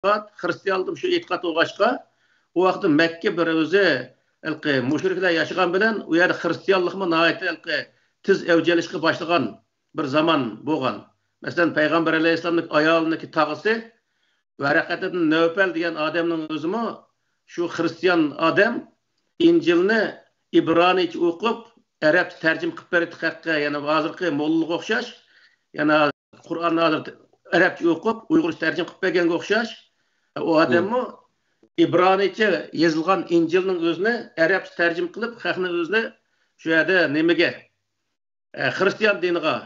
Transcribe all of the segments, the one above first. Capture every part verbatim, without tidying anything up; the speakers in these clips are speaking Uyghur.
ئېتىقاد، خىرىستىيانلىقتا شۇ ئېتىقاد بولغاچقا، ئۇ ۋاقىتتا مەككە بىر ئۆزى ھېلىقى مۇشرىكلار ياشىغان بىلەن ئۇ يەردە خىرىستىيانلىقمۇ ناھايىتى ھېلىقى تېز ئەۋج ئېلىشقا باشلىغان بىر زامان بولغان. مەسىلەن، پەيغەمبەر ئەلەيھىسسالامنىڭ ئايالىنىڭكى تاغىسى ۋەرەقەتىن نەۋپەل دېگەن ئادەمنىڭ ئۆزىمۇ شۇ خىرىستىيان ئادەم ئىنجىلنى ئىبرانىيچە ئوقۇپ، ئەرەبچە تەرجىمە قىلىپ بەردى خەققە. يەنە ھازىرقى موللىلىققا ئوخشاش، يەنە قۇرئاننى ھازىر ئەرەبچە ئوقۇپ، ئۇيغۇرچە تەرجىمە قىلىپ بەرگەنگە ئوخشاش. ئۇ ئادەممۇ ئىبرانىيچە يېزىلغان ئىنجىلنىڭ ئۆزىنى ئەرەبچە تەرجىمە قىلىپ، خەقنى ئۆزىنى شۇ يەردە نېمىگە، ئە، خىرىستىيان دىنىغا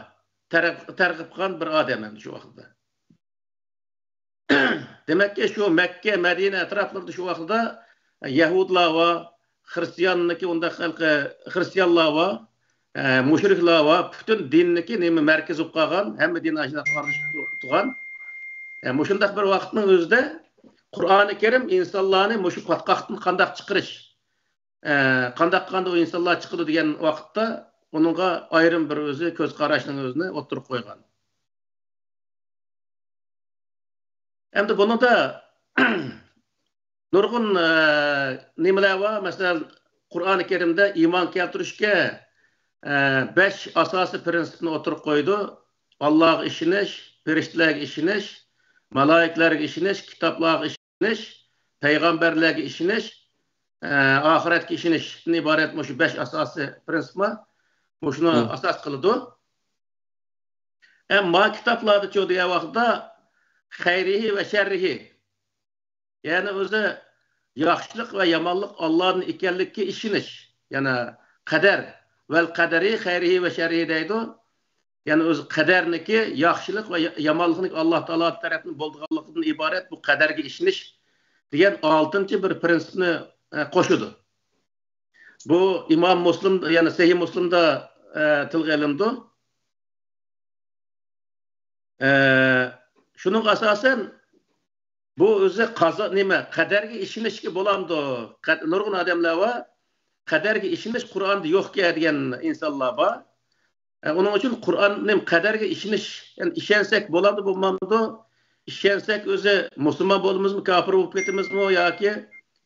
تەرغىب، تەرغىب قىلغان بىر ئادەم ئەمدى شۇ ۋاقىتتا. دېمەككى، شۇ مەككە، مەدىنە ئەتراپلىرىدا شۇ ۋاقىتتا يەھۇدلار بار، خىرىستىياننىكى ئۇنداق خەلقى، خىرىستىيانلار بار، ئە، مۇشرىكلار بار، پۈتۈن دىننىكى نېمە مەركىزى بولۇپ قالغان، ھەممە دىن ئاشۇنداق ئارىلىشىپ تۇرغان. ئە، مۇشۇنداق بىر ۋاقىتنىڭ ئۆزىدە قۇرئانى كەرىم ئىنسانلارنى مۇشۇ پاتقاقتىن قانداق چىقىرىش، ئە، قانداق قىلغاندا ئۇ ئىنسانلار چىقىدۇ دېگەن ۋاقىتتا ئۇنىڭغا ئايرىم بىر ئۆزى كۆز قاراشنىڭ ئۆزىنى ئوتتۇرىغا قويغان. ئەمدى بۇنىڭدا نۇرغۇن، ئە، نېمىلەر بار. مەسىلەن، قۇرئانى كەرىمدە ئىمان كەلتۈرۈشكە، ئە، بەش ئاساسىي پىرىنسىپنى ئوتتۇرىغا قويىدۇ. ئاللاغا ئىشىنىش، پەرىشتىلەرگە ئىشىنىش، مالايىكىلەرگە ئىشىنىش، كىتابلارغا ئىشىنىش، پەيغەمبەرلەرگە ئىشىنىش، ئە، ئاخىرەتكە ئىشىنىشتىن ئىبارەت مۇشۇ بەش ئاساسىي پىرىنسىپمۇ مۇشۇنى ئاساس قىلىدۇ. ئەمما كىتابلاردىچۇ دېگەن ۋاقىتتا خەيرىھى ۋە شەررىھى، يەنى ئۆزى ياخشىلىق ۋە يامانلىق ئاللادىن ئىكەنلىككە ئىشىنىش، يەنى قەدەر، ۋەل قەدەرى خەيرىھى ۋە شەررىھى دەيدۇ. يەنى ئۆزى قەدەرنىكى، ياخشىلىق ۋە يا-، يامانلىقنىڭ ئاللا تائالا تەرەپتىن بولىدىغانلىقىدىن ئىبارەت بۇ قەدەرگە ئىشىنىش دېگەن ئالتىنچى بىر پىرىنسىپنى، ئە، قوشىدۇ. بۇ ئىمام مۇسلىم، يەنى سەھىھ مۇسلىمدا، ئە، تىلغا ئېلىنىدۇ. ئە، شۇنىڭغا ئاساسەن، بۇ ئۆزى قازا، نېمە، قەدەرگە ئىشىنىشكە بولامدۇ؟ قەد-، نۇرغۇن ئادەملەر بار، قەدەرگە ئىشىنىش قۇرئاندا يوقكەن دېگەن ئىنسانلار بار. ئە، ئۇنىڭ ئۈچۈن قۇرئان، نېمە، قەدەرگە ئىشىنىش، يەنى ئىشەنسەك بولامدۇ، بولمامدۇ؟ ئىشەنسەك ئۆزى مۇسۇلمان بولىمىزمۇ، كاپىر بولۇپ كېتىمىزمۇ ياكى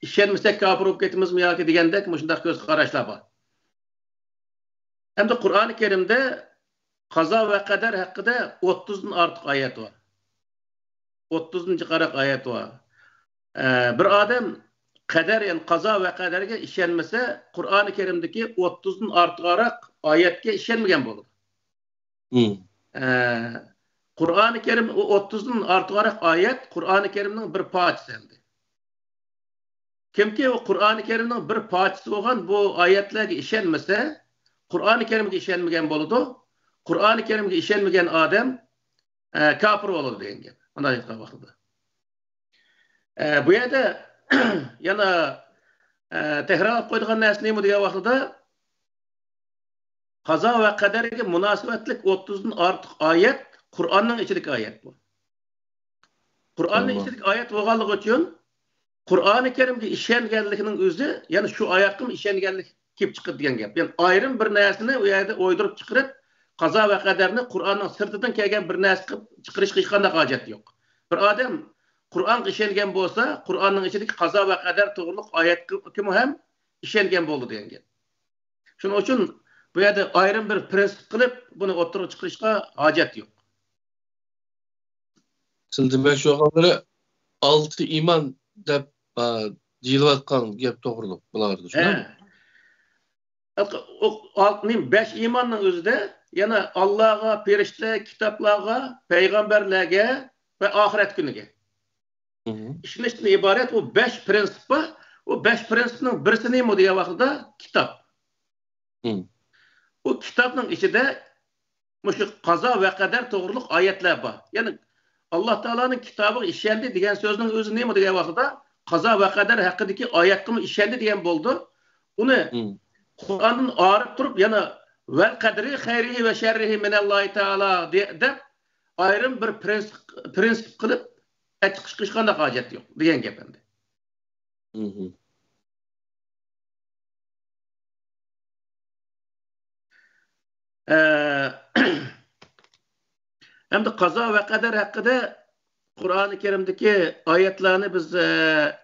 ئىشەنمىسەك كاپىر بولۇپ كېتىمىزمۇ ياكى دېگەندەك مۇشۇنداق كۆز قاراشلار بار. ئەمدى قۇرئانى كەرىمدە قازا ۋە قەدەر ھەققىدە ئوتتۇزدىن ئارتۇق ئايەت بار. ئوتتۇزدىن جىقراق ئايەت بار. ئە، بىر ئادەم قەدەر، يەنى قازا ۋە قەدەرگە ئىشەنمىسە، قۇرئانى كەرىمدىكى ئوتتۇزدىن ئارتۇقراق ئايەتكە ئىشەنمىگەن بولىدۇ. مم. ئە، قۇرئانى كەرىم، ئۇ ئوتتۇزدىن ئارتۇقراق ئايەت قۇرئانى كەرىمنىڭ بىر پارچىسى ئەمدى. كىمكى ئۇ قۇرئانى كەرىمنىڭ بىر پارچىسى بولغان بۇ ئايەتلەرگە ئىشەنمىسە، قۇرئانى كەرىمگە ئىشەنمىگەن بولىدۇ. قۇرئانى كەرىمگە ئىشەنمىگەن ئادەم، ئە، كاپىر بولىدۇ دېگەن گەپ. ئۇنداق ئېيتقان ۋاقتىدا. ئە، بۇ يەردە يەنە، ئە، تەكرارلاپ قويىدىغان نەرسە نېمە دېگەن ۋاقتىدا، قازا ۋە قەدەرگە مۇناسىۋەتلىك ئوتتۇزدىن ئارتۇق ئايەت قۇرئاننىڭ ئىچىدىكى ئايەت بۇ. قۇرئاننىڭ ئىچىدىكى ئايەت بولغانلىقى ئۈچۈن، قۇرئانى كەرىمگە ئىشەنگەنلىكنىڭ ئۆزى، يەنى شۇ ئايەتقىمۇ ئىشەنگەنلىك كېلىپ چىقىدۇ دېگەن گەپ. يەنى ئايرىم بىر نەرسىنى ئۇ يەردە ئويدۇرۇپ چىقىرىپ، قازا ۋە قەدەرنى قۇرئاننىڭ سىرتىدىن كەلگەن بىر نەرسە قىلىپ چىقىرىشقا ھېچقانداق ھاجەت يوق. بىر ئادەم قۇرئانغا ئىشەنگەن بولسا، قۇرئاننىڭ ئىچىدىكى قازا ۋە قەدەر توغرۇلۇق ئايەتكىمۇ ھەم ئىشەنگەن بولىدۇ دېگەن گەپ. شۇنىڭ ئۈچۈن بۇ يەردە ئايرىم بىر پىرىنسىپ قىلىپ بۇنى ئوتتۇرىغا چىقىرىشقا ھاجەت يوق. سىلەر دېمەكچى بولغانلىرى ئالتە ئىمان دەپ، ئا، دېيىلىۋاتقان گەپ توغرۇلۇق بۇلاردا، ھە، شۇنداقمۇ؟ ئۇ ئالتە، نېمە، بەش ئىماننىڭ ئۆزىدە يەنە ئاللاغا، پەرىشتىلەرگە، كىتابلارغا، پەيغەمبەرلەرگە ۋە ئاخىرەت كۈنىگە مم. ئىشىنىشتىن ئىبارەت ئۇ بەش پىرىنسىپ بار. ئۇ بەش پىرىنسىپنىڭ بىرسى نېمە دېگەن ۋاقتىدا، كىتاب. مم. ئۇ كىتابنىڭ ئىچىدە مۇشۇ قازا ۋە قەدەر توغرۇلۇق ئايەتلەر بار. يەنى، ئاللا تائالانىڭ كىتابىغا ئىشەندى دېگەن سۆزنىڭ ئۆزى نېمە دېگەن ۋاقتىدا، قازا ۋە قەدەر ھەققىدىكى ئايەتكىمۇ ئىشەندى دېگەن بولىدۇ. ئۇنى مم. قۇرئاندىن ئايرىپ تۇرۇپ، يەنە، «ۋەل قەدرى خەيرىھى ۋە شەررىھى مىنەللاھى تائالا» دە-، دەپ، ئايرىم بىر پىرىنسىپ، پىرىنسىپ قىلىپ، ئەچىقىشقا ھېچقانداق ھاجەت يوق دېگەن گەپ ئەمدى. مم. ئە، ئەمدى قازا ۋە قەدەر ھەققىدە قۇرئانى كەرىمدىكى ئايەتلەرنى بىز، ئە،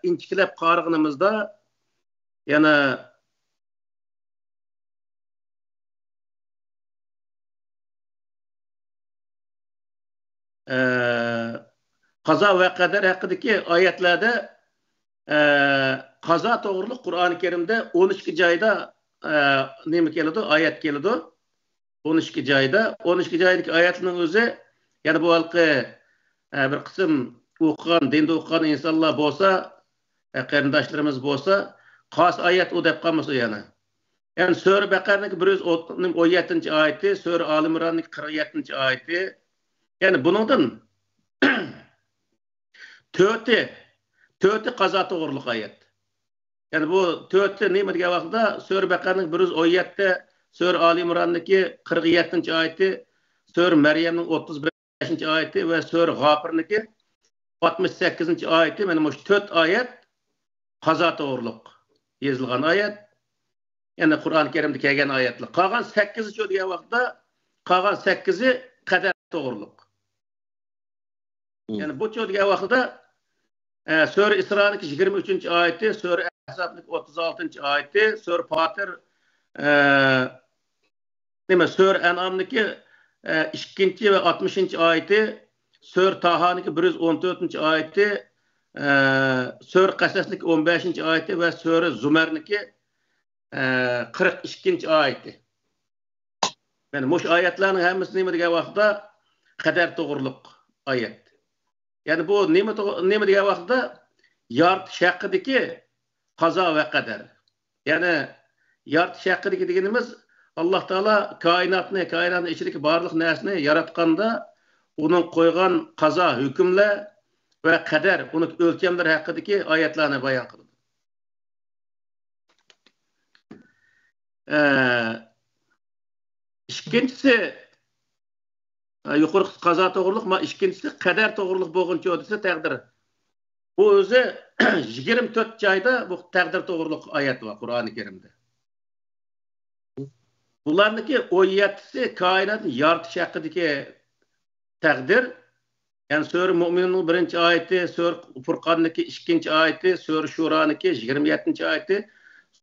ئىنچىكىلەپ قارىغىنىمىزدا، يەنە، ئە، قازا ۋە قەدەر ھەققىدىكى ئايەتلەردە، ئە، قازا توغرۇلۇق قۇرئانى كەرىمدە ئون ئىككى جايدا، ئە، نېمە كېلىدۇ؟ ئايەت كېلىدۇ. ئون ئىككى جايدا، ئون ئىككى جايدىكى ئايەتنىڭ ئۆزى، يەنە بۇ ھالقى، ئە، بىر قىسىم ئوقۇغان، دىندا ئوقۇغان ئىنسانلار بولسا، ئە، قېرىنداشلىرىمىز بولسا، قاس ئايەت ئۇ دەپ قالمىسۇن يەنە. يەنى سۈرە بەقەرىنىڭكى بىر يۈز ئون يەتتىنچى ئايىتى، سۈرە ئالى ئىمراننىڭكى قىرىق يەتتىنچى ئايىتى. يەنى بۇنىڭدىن تۆتى، تۆتى قازا توغرۇلۇق ئايەت. يەنى بۇ تۆتى نېمە دېگەن ۋاقىتتا، سۈرە بەقەرىنىڭ بىر يۈز ئون يەتتە، سۈرە ئالى ئىمراننىڭكى قىرىق يەتتىنچى ئايىتى، سۈرە مەريەمنىڭ ئوتتۇز بەشىنچى ئايىتى ۋە سۈرە غاپىرنىڭكى ئاتمىش سەككىزىنچى ئايىتى، مانا مۇشۇ تۆت ئايەت قازا توغرۇلۇق يېزىلغان ئايەت. يەنى قۇرئان كەرىمدە كەلگەن ئايەتلەر. قالغان سەككىزى شۇ دېگەن ۋاقىتتا، قالغان سەككىزى قەدەر توغرۇلۇق. يەنى بۇچۇ دېگەن ۋاقتىدا، ئە، سۈرە ئىسرانىڭكى يىگىرمە ئۈچىنچى ئايىتى، سۈرە ئەھزابنىڭكى ئوتتۇز ئالتىنچى ئايىتى، سۈرە پاتىر، ئە، نېمە، سۈرە ئەنئامنىڭكى، ئە، ئىككىنچى ۋە ئاتمىشىنچى ئايىتى، سۈرە تاھانىڭكى بىر يۈز ئون تۆتىنچى ئايىتى، ئە، سۈرە قەسەسنىڭكى ئون بەشىنچى ئايىتى ۋە سۈرە زۇمەرنىڭكى، ئە، قىرىق ئىككىنچى ئايىتى. يەنى مۇشۇ ئايەتلەرنىڭ ھەممىسى نېمە دېگەن ۋاقىتتا؟ قەدەر توغرۇلۇق ئايەت. يەنى بۇ نېمە توغ-، نېمە دېگەن ۋاقىتتا؟ يارىتىش ھەققىدىكى قازا ۋە قەدەر. يەنى يارىتىش ھەققىدىكى دېگىنىمىز، ئاللا تائالا كائىناتنى، كائىناتنىڭ ئىچىدىكى بارلىق نەرسىنى ياراتقاندا، ئۇنىڭ قويغان قازا، ھۆكۈملەر ۋە قەدەر، ئۇنىڭ ئۆلچەملىرى ھەققىدىكى ئايەتلەرنى بايان قىلىدۇ. ئە، ئىككىنچىسى، ئە، يۇقىرىقى قازا توغرۇلۇق، ما، ئىككىنچىسى قەدەر توغرۇلۇق بولغىنىچۇ دېسە، تەقدىر. بۇ ئۆزى يىگىرمە تۆت جايدا بۇ تەقدىر توغرۇلۇق ئايەت بار قۇرئانى كەرىمدە. بۇلارنىڭكى ئون يەتتىسى كائىناتنى يارىتىش ھەققىدىكى تەقدىر، يەنى سۈرە مۇئمىنۇننىڭ بىرىنچى ئايىتى، سۈرە پۇرقاننىڭكى ئىككىنچى ئايىتى، سۈرە شۇرانىڭكى يىگىرمە يەتتىنچى ئايىتى،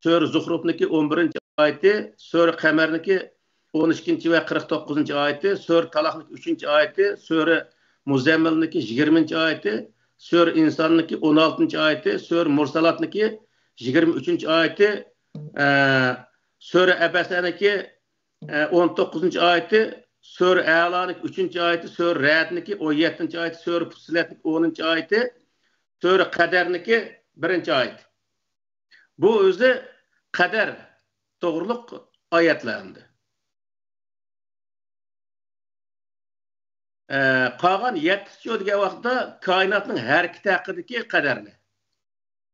سۈرە زۇخرۇفنىڭكى ئون بىرىنچى ئايىتى، سۈرە قەمەرنىڭكى ئون ئىككىنچى ۋە قىرىق توققۇزىنچى ئايىتى، سۈرە تالاقنىڭكى ئۈچىنچى ئايىتى، سۈرە مۇزەممىلنىڭكى يىگىرمىنچى ئايىتى، سۈرە ئىنساننىڭكى ئون ئالتىنچى ئايىتى، سۈرە مۇرسالاتنىڭكى يىگىرمە ئۈچىنچى ئايىتى، ئە، سۈرە ئەبەسەنىڭكى ئە، ئون توققۇزىنچى ئايىتى، سۈرە ئەلانىڭكى ئۈچىنچى ئايىتى، سۈرە رەئدنىڭكى ئون يەتتىنچى ئايىتى، سۈرە پۇسسىلەتنىڭكى ئونىنچى ئايىتى، سۈرە قەدەرنىڭكى بىرىنچى ئايىتى. بۇ ئۆزى قەدەر توغرۇلۇق ئايەتلەر ئەمدى. ئە، قالغان يەتتىسى دېگەن ۋاقىتتا كائىناتنىڭ ھەرىكىتى ھەققىدىكى قەدەرنى.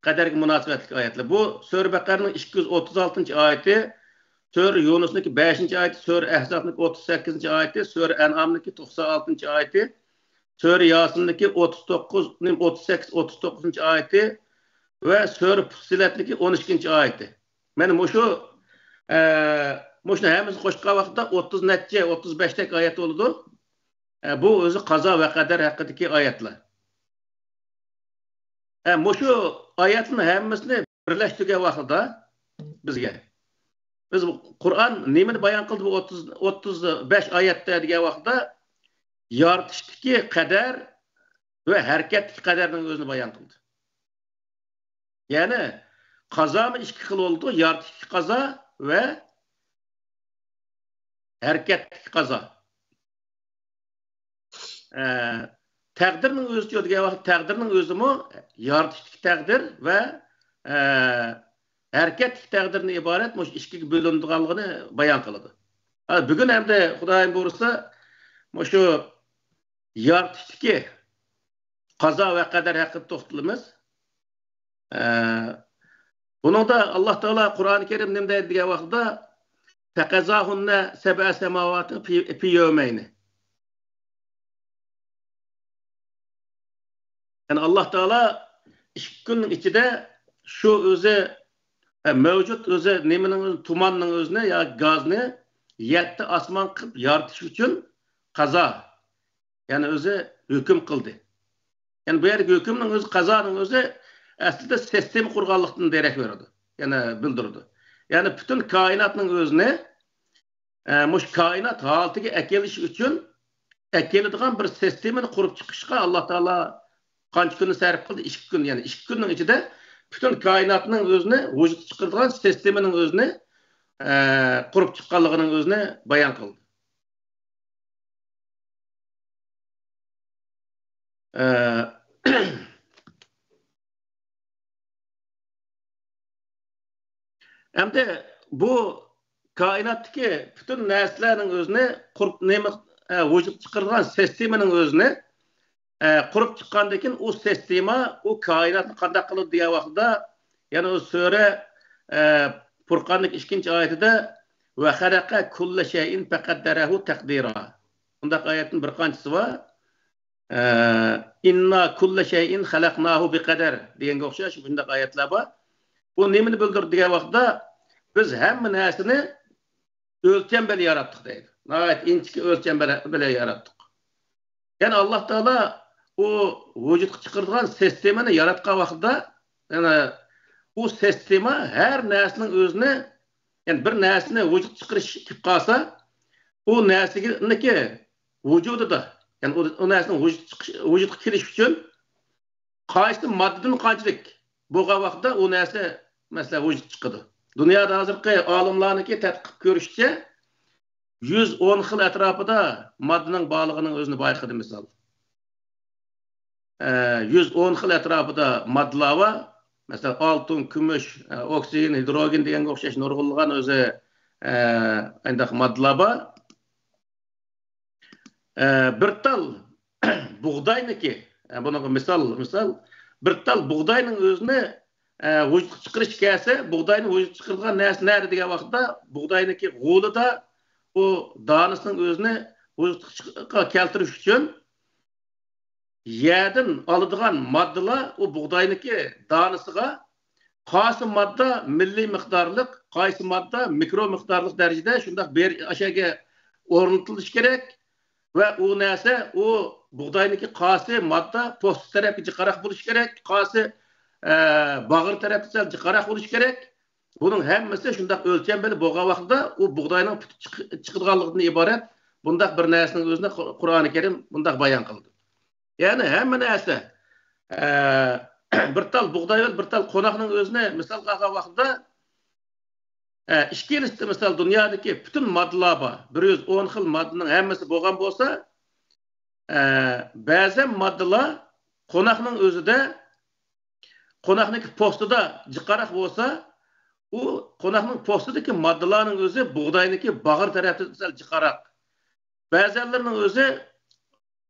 قەدەرگە مۇناسىۋەتلىك ئايەتلەر. بۇ سۈرە بەقەرىنىڭ ئىككى يۈز ئوتتۇز ئالتىنچى ئايىتى، سۈرە يۇنۇسنىڭكى بەشىنچى ئايىتى، سۈرە ئەھزابنىڭكى ئوتتۇز سەككىزىنچى ئايىتى، سۈرە ئەنئامنىڭكى توقسان ئالتىنچى ئايىتى، سۈرە ياسىننىڭكى ئوتتۇز توققۇز، ئوتتۇز سەككىز، ئوتتۇز توققۇزىنچى ئايىتى ۋە سۈرە پۇسسىلەتنىڭكى ئون ئىككىنچى ئايىتى. مانا مۇشۇ، ئە، مۇشۇنى ھەممىسىنى قوشقان ۋاقىتتا ئوتتۇز نەچچە، ئوتتۇز بەشتەك ئايەت بولىدۇ. ئە، بۇ ئۆزى قازا ۋە قەدەر ھەققىدىكى ئايەتلەر. ئە، مۇشۇ ئايەتلەرنىڭ ھەممىسىنى بىرلەشتۈرگەن ۋاقتىدا بىزگە، بىز قۇرئان نېمىنى بايان قىلدى بۇ ئوتتۇز، ئوتتۇز بەش ئايەتتە دېگەن ۋاقىتتا، يارىتىشتىكى قەدەر ۋە ھەرىكەتتىكى قەدەرنىڭ ئۆزىنى بايان قىلدى. يەنى قازامۇ ئىككى خىل بولىدۇ، يارىتىشتىكى قازا ۋە ھەرىكەتتىكى قازا. ئە، تەقدىرنىڭ ئۆزىچۇ دېگەن ۋاقىت، تەقدىرنىڭ ئۆزىمۇ يارىتىشتىكى تەقدىر ۋە، ئە، ھەرىكەتتىكى تەقدىردىن ئىبارەت مۇشۇ ئىككىگە بۆلۈنىدىغانلىقىنى بايان قىلىدۇ. ھە، بۈگۈن ئەمدى خۇدايىم بۇيرۇسا مۇشۇ يارىتىشتىكى قازا ۋە قەدەر ھەققىدە توختىلىمىز. ئە، بۇنىڭدا ئاللا تائالا قۇرئانى كەرىم نېمە دەيدۇ دېگەن ۋاقىتتا، فَقَضَاهُنَّ سَبْعَ سَمَاوَاتٍ فِي، فِي يَوْمَيْنِ. يەنى ئاللا تائالا ئىككى كۈننىڭ ئىچىدە شۇ ئۆزى، ئە، مەۋجۇت ئۆزى نېمىنىڭ ئۆزى، تۇماننىڭ ئۆزىنى يا گازنى يەتتە ئاسمان قىلىپ يارىتىش ئۈچۈن قازا، يەنى ئۆزى ھۆكۈم قىلدى. يەنى بۇ يەردىكى ھۆكۈمنىڭ ئۆزى، قازانىڭ ئۆزى ئەسلىدە سىستېما قۇرغانلىقتىن دېرەك بېرىدۇ. يەنى بىلدۈرىدۇ. يەنى پۈتۈن كائىناتنىڭ ئۆزىنى، ئە، مۇشۇ كائىنات ھالىتىگە ئەكېلىش ئۈچۈن ئەكېلىدىغان بىر سىستېمىنى قۇرۇپ چىقىشقا ئاللا تائالا قانچە كۈننى سەرپ قىلدى؟ ئىككى كۈن، يەنى ئىككى كۈننىڭ ئىچىدە پۈتۈن كائىناتنىڭ ئۆزىنى ۋۇجۇدقا چىقىرىدىغان سىستېمىنىڭ ئۆزىنى، ئە، قۇرۇپ چىققانلىقىنىڭ ئۆزىنى بايان قىلدى. ئە، ئەمدى بۇ كائىناتتىكى پۈتۈن نەرسىلەرنىڭ ئۆزىنى قۇرۇپ نېمە، ئە، ۋۇجۇدقا چىقىرىدىغان سىستېمىنىڭ ئۆزىنى، ئە، قۇرۇپ چىققاندىن كېيىن ئۇ سىستېما ئۇ كائىناتنى قانداق قىلىدۇ دېگەن ۋاقتىدا، يەنە ئۇ سۈرە، ئە، پۇرقاندىكى ئىككىنچى ئايىتىدە، «ۋە خەلەقە كۇللە شەيئىن فەقەددەرەھۇ تەقدىرا.» بۇنداق ئايەتنىڭ بىر قانچىسى بار. ئە، «ئىننا كۇللە شەيئىن خەلەقناھۇ بىقەدەر» دېگەنگە ئوخشاش مۇنداق ئايەتلەر بار. بۇ نېمىنى بىلدۈرىدۇ دېگەن ۋاقىتتا، بىز ھەممە نەرسىنى ئۆلچەم بىلەن ياراتتۇق دەيدۇ. ناھايىتى ئىنچىكە ئۆلچەم بىلەن، بىلەن ياراتتۇق. يەنى ئاللا تائالا ئۇ ۋۇجۇدقا چىقىرىدىغان سىستېمىنى ياراتقان ۋاقتىدا، يەنى ئۇ سىستېما ھەر نەرسىنىڭ ئۆزىنى، يەنى بىر نەرسىنى ۋۇجۇدقا چىقىرىش كېلىپ قالسا، ئۇ نەرسىنىڭكى ۋۇجۇدىدا، يەنى ئۇ، ئۇ نەرسىنىڭ ۋۇجۇدقا چىقىش، ۋۇجۇدقا كېلىش ئۈچۈن قايسى ماددىدىن قانچىلىك بولغان ۋاقىتتا ئۇ نەرسە، مەسىلەن، ۋۇجۇدقا چىقىدۇ. دۇنيادا ھازىرقى ئالىملارنىڭكى تەتقىق كۆرۈشىچە، يۈز ئون خىل ئەتراپىدا ماددىنىڭ بارلىقىنىڭ ئۆزىنى بايقىدى، مىسال. ئە، يۈز ئون خىل ئەتراپىدا ماددىلار بار. مەسىلەن، ئالتۇن، كۈمۈش، ئە، ئوكسىگېن، ھىدروگېن دېگەنگە ئوخشاش نۇرغۇنلىغان ئۆزى، ئە، ئانداق ماددىلار بار. ئە، بىر تال بۇغداينىكى، ئە، بۇنىڭغا مىسال، مىسال، بىر تال بۇغداينىڭ ئۆزىنى، ئە، ۋۇجۇدقا چىقىرىش كەلسە، بۇغداينى ۋۇجۇدقا چىقىرىدىغان نەرسە نەدە دېگەن ۋاقىتتا، بۇغداينىكى غولىدا ئۇ دانىسىنىڭ ئۆزىنى ۋۇجۇدقا چىق-، كەلتۈرۈش ئۈچۈن يەردىن ئالىدىغان ماددىلار ئۇ بۇغداينىڭكى دانىسىغا قايسى ماددا مىللىي مىقدارلىق، قايسى ماددا مىكرو مىقدارلىق دەرىجىدە شۇنداق بېرى-، ئاشۇ يەرگە ئورنىتىلىشى كېرەك ۋە ئۇ نەرسە، ئۇ بۇغداينىڭكى قايسى ماددا پوستى تەرەپكە جىقراق بولۇشى كېرەك، قايسى، ئە، باغرى تەرەپكە سەل جىقراق بولۇشى كېرەك. بۇنىڭ ھەممىسى شۇنداق ئۆلچەم بىلەن بولغان ۋاقتىدا ئۇ بۇغداينىڭ پۈتۈپ چىق-، چىقىدىغانلىقىدىن ئىبارەت بۇنداق بىر نەرسىنىڭ ئۆزىنى قۇ-، قۇرئانى كەرىم بۇنداق بايان قىلدى. يەنى ھەممە نەرسە، ئە، بىر تال بۇغداي بىلەن بىر تال قوناقنىڭ ئۆزىنى مىسالغا ئالغان ۋاقتىدا، ئە، ئىككىلىسىدە مىسال دۇنيادىكى پۈتۈن ماددىلار بار. بىر يۈز ئون خىل ماددىنىڭ ھەممىسى بولغان بولسا، ئە، بەزەن ماددىلار قوناقنىڭ ئۆزىدە، قوناقنىڭكى پوستىدا جىقراق بولسا، ئۇ قوناقنىڭ پوستىدىكى ماددىلارنىڭ ئۆزى بۇغداينىڭكى باغرى تەرەپتىن سەل جىقراق. بەزەنلىرىنىڭ ئۆزى،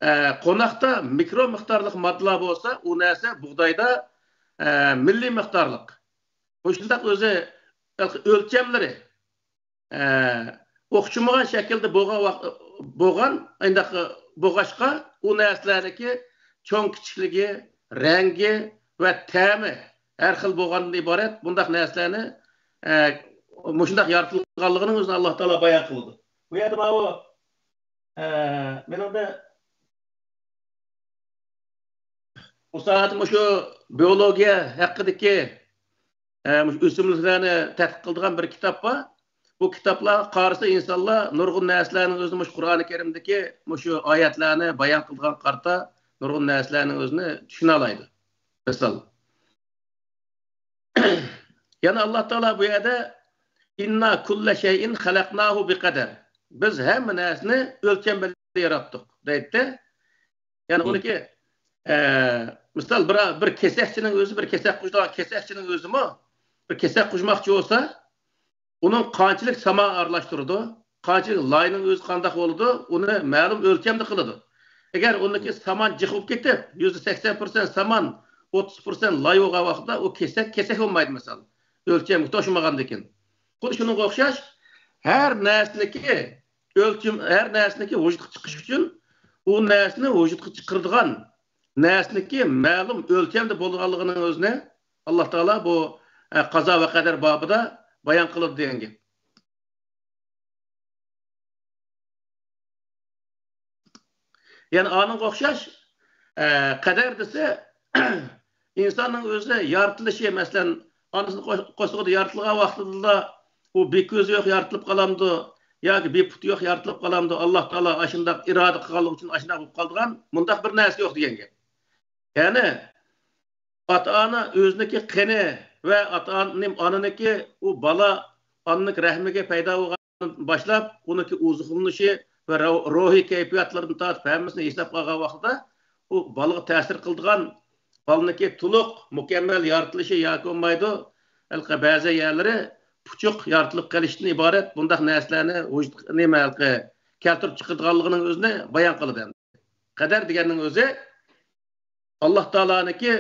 ئە، قوناقتا مىكرو مىقدارلىق ماددىلار بولسا، ئۇ نەرسە بۇغدايدا، ئە، مىللىي مىقدارلىق. مۇشۇنداق ئۆزى ئۆلچەملىرى، ئە، ئوخشىمىغان شەكىلدە بولغان ۋاق-، بولغان، ئانداق بولغاچقا، ئۇ نەرسىلەرنىڭكى چوڭ كىچىكلىكى، رەڭگى ۋە تەمى ھەر خىل بولغاندىن ئىبارەت بۇنداق نەرسىلەرنى، ئە، مۇشۇنداق يارىتىلغانلىقىنىڭ ئۆزىنى ئاللا تائالا بايان قىلىدۇ. بۇ يەردە ماۋۇ، ئە، مېنىڭدە بۇ ساھەدە مۇشۇ بىئولوگىيە ھەققىدىكى، ئە، مۇشۇ ئۆسۈملۈكلەرنى تەتقىق قىلىدىغان بىر كىتاب بار. بۇ كىتابلارغا قارىسا ئىنسانلار نۇرغۇن نەرسىلەرنىڭ ئۆزىنى مۇشۇ قۇرئانى كەرىمدىكى مۇشۇ ئايەتلەرنى بايان قىلىدىغان قارىتا نۇرغۇن نەرسىلەرنىڭ ئۆزىنى چۈشىنەلەيدۇ. مىسال. يەنە ئاللا تائالا بۇ يەردە، «ئىننا كۇللە شەيئىن خەلەقناھۇ بىقەدەر.» بىز ھەممە نەرسىنى ئۆلچەم بىلەن ياراتتۇق، دەيدۇ. يەنى ئۇنىڭكى، ئە، مىسال، بىر، بىر كېسەكچىنىڭ ئۆزى، بىر كېسەك قۇچىدىغان كېسەكچىنىڭ ئۆزىمۇ بىر كېسەك قۇچماقچى بولسا، ئۇنىڭ قانچىلىك سامان ئارىلاشتۇرىدۇ، قانچىلىك لاينىڭ ئۆزى قانداق بولىدۇ، ئۇنى مەلۇم ئۆلچەمدە قىلىدۇ. ئەگەر ئۇنىڭكى سامان جىق بولۇپ كېتىپ، يۈزدە سەكسەن پىرسەنت سامان، ئوتتۇز پىرسەنت لاي بولغان ۋاقىتتا ئۇ كېسەك، كېسەك بولمايدۇ، مىسال. ئۆلچەمگە توشمىغاندىكىن. خۇددى شۇنىڭغا ئوخشاش، ھەر نەرسىنىڭكى ئۆلچىمى، ھەر نەرسىنىڭكى ۋۇجۇدقا چىقىش ئۈچۈن ئۇ نەرسىنى ۋۇجۇدقا چىقىرىدىغان نەرسىنىڭكى مەلۇم ئۆلچەمدە بولغانلىقىنىڭ ئۆزىنى ئاللا تائالا بۇ، ئە، قازا ۋە قەدەر بابىدا بايان قىلىدۇ دېگەن گەپ. يەنى ئانىڭغا ئوخشاش، ئە، قەدەر دېسە، ئىنساننىڭ ئۆزى يارىتىلىشى، مەسىلەن، ئانىسىنىڭ قو-، قورسىقىدا يارىتىلغان ۋاقتىدىلا ئۇ بىكۆزى يوق يارىتىلىپ قالامدۇ ياكى بىپۇتى يوق يارىتىلىپ قالامدۇ؟ ئاللا تائالا ئاشۇنداق ئىرادە قىلغانلىقى ئۈچۈن ئاشۇنداق بولۇپ قالىدىغان مۇنداق بىر نەرسە يوق دېگەن گەپ. يەنى ئاتا-ئانا ئۆزىنىڭكى قېنى ۋە ئاتا-ئانا، ئانىنىڭكى، ئۇ بالا ئانىنىڭكى رەھمىگە پەيدا بولغاندىن باشلاپ، ئۇنىڭكى ئوزۇقلىنىشى ۋە رو-، روھىي كەيپىياتلىرىدىن تارتىپ ھەممىسىنى ھېسابقا ئالغان ۋاقتىدا، ئۇ بالىغا تەسىر قىلىدىغان، بالىنىڭكى تولۇق، مۇكەممەل يارىتىلىشى ياكى بولمايدۇ، ھېلىقى بەزى يەرلىرى پۇچۇق يارىتىلىپ قېلىشتىن ئىبارەت بۇنداق نەرسىلەرنى ۋۇجۇد-، نېمە، ھېلىقى كەلتۈرۈپ چىقىرىدىغانلىقىنىڭ ئۆزىنى بايان قىلىدۇ. قەدەر دېگەننىڭ ئۆزى ئاللا تائالانىڭكى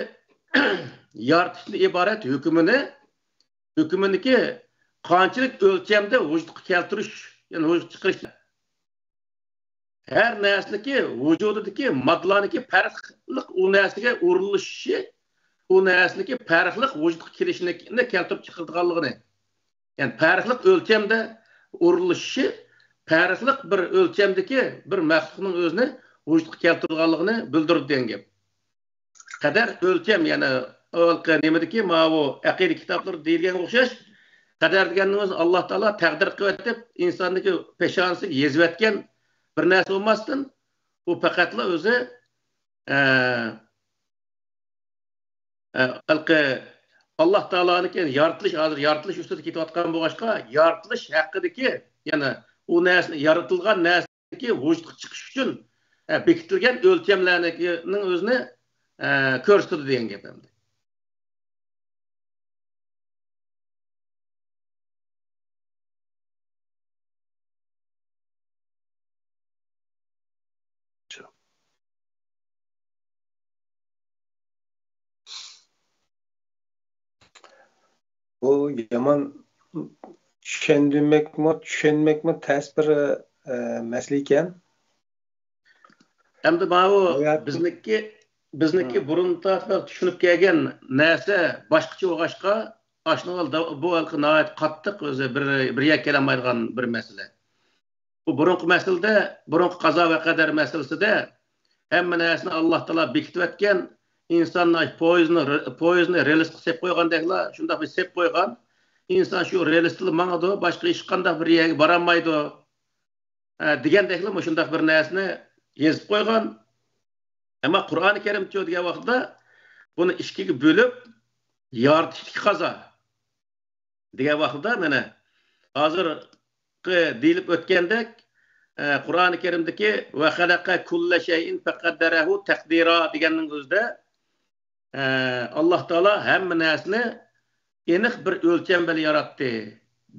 يارىتىشتىن ئىبارەت ھۆكمىنى، ھۆكمىنىڭكى قانچىلىك ئۆلچەمدە ۋۇجۇدقا كەلتۈرۈش، يەنى ۋۇجۇدقا چىقىرىش. ھەر نەرسىنىڭكى ۋۇجۇدىدىكى ماددىلارنىڭكى پەرقلىق ئۇ نەرسىگە ئۇرۇلۇشى، ئۇ نەرسىنىڭكى پەرقلىق ۋۇجۇدقا كېلىشىنى كەلتۈرۈپ چىقىرىدىغانلىقىنى، يەنى پەرقلىق ئۆلچەمدە ئۇرۇلۇشى، پەرقلىق بىر ئۆلچەمدىكى بىر مەخلۇقنىڭ ئۆزىنى ۋۇجۇدقا كەلتۈرىدىغانلىقىنى بىلدۈرىدۇ دېگەن گەپ. قەدەر، ئۆلچەم، يەنى ھېلىقى نېمىدىكى، ماۋۇ ئەقىدە كىتابلىرىدا دېيىلگەنگە ئوخشاش، قەدەر دېگەننىڭ ئۆزى ئاللا تائالا تەقدىر قىلىۋېتىپ، ئىنساننىڭكى پېشانىسىگە يېزىۋەتكەن بىر نەرسە بولماستىن، ئۇ پەقەتلا ئۆزى، ئە، ئە، ھېلىقى ئاللا تائالانىڭكى يارىتىلىش، ھازىر يارىتىلىش ئۈستىدە كېتىۋاتقان بولغاچقا، يارىتىلىش ھەققىدىكى، يەنى ئۇ نەرسىنى، يارىتىلغان نەرسە ۋۇجۇدقا چىقىش ئۈچۈن، ئە، بېكىتىلگەن ئۆلچەملەرنىڭ ئۆزىنى، ئە، كۆرسىتىدۇ دېگەن گەپ ئەمدى. بۇ يامان چۈشەندۈرمەكمۇ، چۈشەنمەكمۇ تەس بىر، ئە، مەسىلە ئىكەن. ئەمدى ماۋۇ بىزنىڭكى، بىزنىڭكى بۇرۇن تارتىپ چۈشىنىپ كەلگەن نەرسە باشقىچە بولغاچقا، ئاشۇنىڭ بۇ ھېلىقى ناھايىتى قاتتىق، ئۆزى بىر، بىر يەرگە كېلەلمەيدىغان بىر مەسىلە. بۇ بۇرۇنقى مەسىلىدە، بۇرۇنقى قازا ۋە قەدەر مەسىلىسىدە ھەممە نەرسىنى ئاللا تائالا بېكىتىۋەتكەن، ئىنساننى پويىزنى، پويىزنى رېلىسقا سېلىپ قويغاندەكلا، شۇنداق بىر سېلىپ قويغان. ئىنسان شۇ رېلىستىلا ماڭىدۇ، باشقا ھېچقانداق بىر يەرگە بارالمايدۇ، ئە، دېگەندەكلا مۇشۇنداق بىر نەرسىنى يېزىپ قويغان. ئەمما قۇرئانى كەرىمچۇ دېگەن ۋاقىتتا بۇنى ئىككىگە بۆلۈپ، يارىتىشتىكى قازا دېگەن ۋاقىتتا، مانا، ھازىرقى دېيىلىپ ئۆتكەندەك، ئە، قۇرئانى كەرىمدىكى «ۋە خەلەقە كۇللە شەيئىن فەقەددەرەھۇ تەقدىرا» دېگەننىڭ ئۆزىدە، ئە، ئاللا تائالا ھەممە نەرسىنى ئېنىق بىر ئۆلچەم بىلەن ياراتتى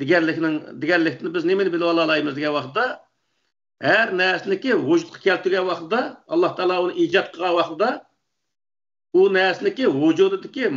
دېگەنلىكنىڭ، دېگەنلىكتىن بىز نېمىنى بىلىپ ئالالايمىز دېگەن ۋاقىتتا، ھەر نەرسىنىكى ۋۇجۇدقا كەلتۈرگەن ۋاقتىدا، ئاللا تائالا ئۇنى ئىجاد قىلغان ۋاقتىدا، ئۇ نەرسىنىكى ۋۇجۇدىدىكى